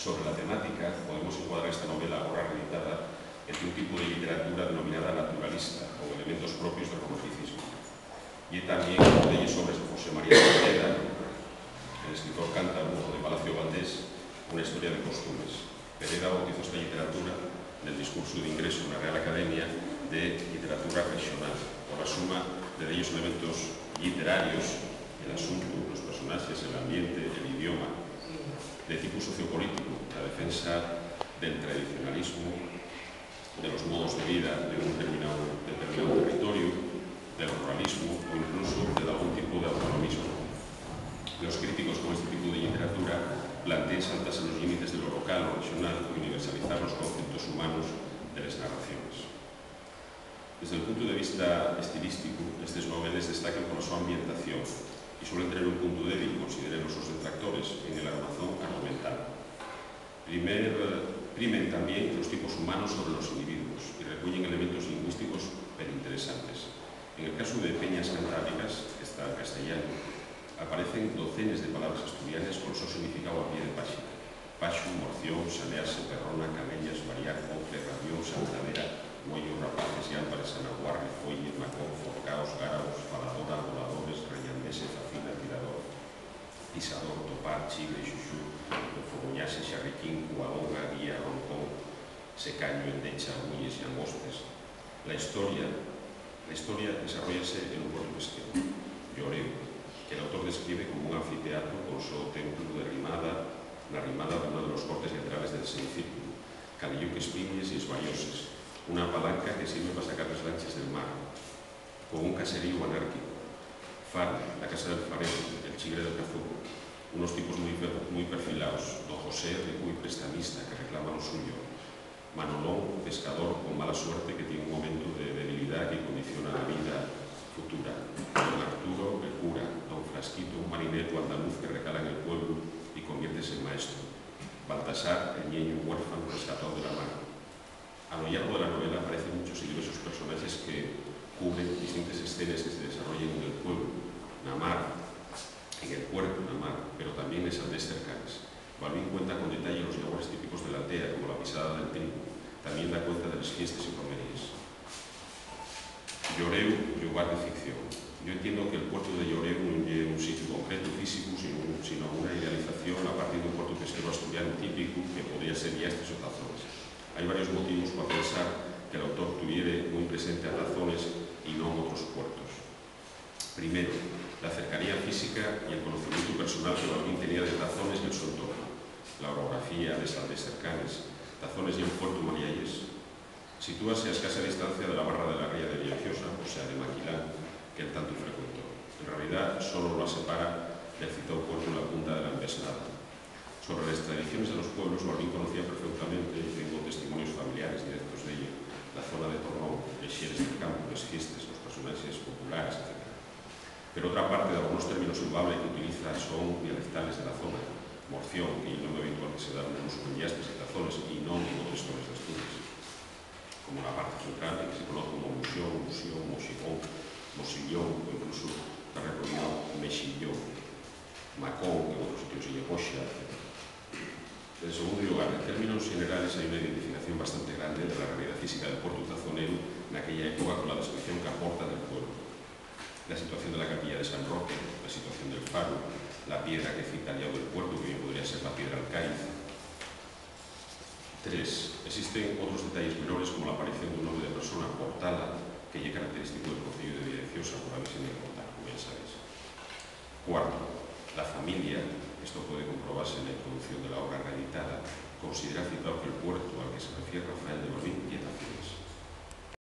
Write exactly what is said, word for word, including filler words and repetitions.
Sobre la temática, podemos encuadrar esta novela, agora reeditada, ente un tipu de lliteratura denominada naturalista, con elementos propios del romanticismu. Ye tamién una de les obres de José María Pereda, el escritor cántabru de Palacio Valdés, una historia de costumes. Pereda bautizó esta lliteratura nel discursu d'ingresu na Real Academia de Lliteratura Rexonal, por la suma de dellos elementos lliterarios, el asuntu, los personaxes, el ambiente, el idioma, de tipu sociopolíticu, la defensa del tradicionalismu, de los modos de vida d'un determinao, determinao territoriu, del ruralismu o incluso de dalgún tipu d'autonomismu. Los críticos con este tipu de lliteratura planteen saltase los llimites de lo local o rexonal y universalizar los conceptos humanos de les narraciones. Desde el puntu de vista estilísticu, estes noveles destaquen pola so ambientación y suelen tener un puntu débil, consideren los sos detractores, en el armazón argumental. Primer, primen tamién los tipos humanos sobre los individuos y recueyen elementos llingüísticos perinteresantes. En el casu de Peñas Cantábricas, qu'está en castellanu, aparecen docenes de palabres asturianes col so significáu a pie de páxina: paxu, morción, sanease, perrona, canellas, variar, cofre, rabión, santadera, güeyu, rapaces, llálpare, sanaguarre, fuelle, macón, forcaos, gárabos, faladora, voladores, reñandese, facina, tirador, pisador, topar, chibre, xuxu, enfogoñase, xarriquín, cuabonga, guía, roncón, secañu, endecha, agulles, llangostes. La historia, la historia desarróllase en un puertu pesqueru, Lloréu, que l'autor describe como un anfiteatru col so templu de rimada, na rimada d'una de los cortes llaterales del semicírculu, caliyu qu'espiñes y esbarioses, una palanca que sirve pa sacar les lanches del mar, con un caseríu anárquico, Faro, la casa del farero, el chigre del cazuco, unos tipos mui per-, mui perfilaos, don José, ricu y prestamista, que reclama lo suyo, Manolón, pescador con mala suerte que tien un momentu de debilidá que condiciona la vida futura, don Arturo, el cura, don Frasquito, un marineru andaluz que recala nel pueblu y conviértese en maestru, Baltasar, el ñeñu huérfanu rescatáu de la mar. A lo llargo de la novela aparecen muchos y diversos personaxes que cubren distintes escenes que se desarrollen nel pueblu, na mar, en el puertu, na mar, pero tamién nes aldees cercanes. Balbín cuenta con detalle los llagores típicos de l'aldea, como la pisada del trigu. Tamién da cuenta de les fiestes y romeríes. Lloréu, llugar de ficción. Yo entiendo que'l puertu de Lloréu nun ye un sitiu concretu, físicu, sino, sino una idealización a partir d'un puertu pesqueru asturianu típicu que podría ser Yastres o Tazones. Hai varios motivos pa pensar que l'autor tuviere mui presente a Tazones y non otros puertos. Primero, la cercanía física y el conocimientu personal que Balbín tenía de Tazones y el so entornu, la orografía, les aldees cercanes. Tazones ye un puertu maliayés. Sitúase a escasa distancia de la barra de la ría de Villaviciosa, o sea, de Maquilán, que'l tantu frecuentó. En realidá, solo la separa del citáu puertu la punta de la Embesnada. Sobre les tradiciones de los pueblos, Balbín conocía perfeutamente, y tengo testimonios familiares directos d'ello, la zona de Tornón, les xeres del campu, les fiestes, los personaxes populares, etcétera. Pero otra parte d'algunos términos en bable qu'utiliza son dialectales de la zona. Morción, que ye un nome habitual que se da nun usu en Yastres y Tazones y non en otres zones d'Asturies, como na parte central, en que se conoz como Muxón, Muxión, Moxigón, Mosillón o incluso la repronunciao Mexillón, Macón, en otros sitios ye Boxa, etcétera. En segundo llugar, en términos xenerales, hai una identificación bastante grande de la realidá física del puertu tazoneru naquella época cola descripción qu'aporta del pueblu. La situación de la capilla de San Roque, la situación del faru, la piedra que cita al llau del puertu, que bien podría ser la piedra Alcáiz. Tres, existen otros detalles menores, como la aparición d'un nome de persona, Portala, que ye característico del conceyu de Villaviciosa, por avese nel portal, como ya sabéis. Cuarto, la familia, esto puede comprobarse en la introducción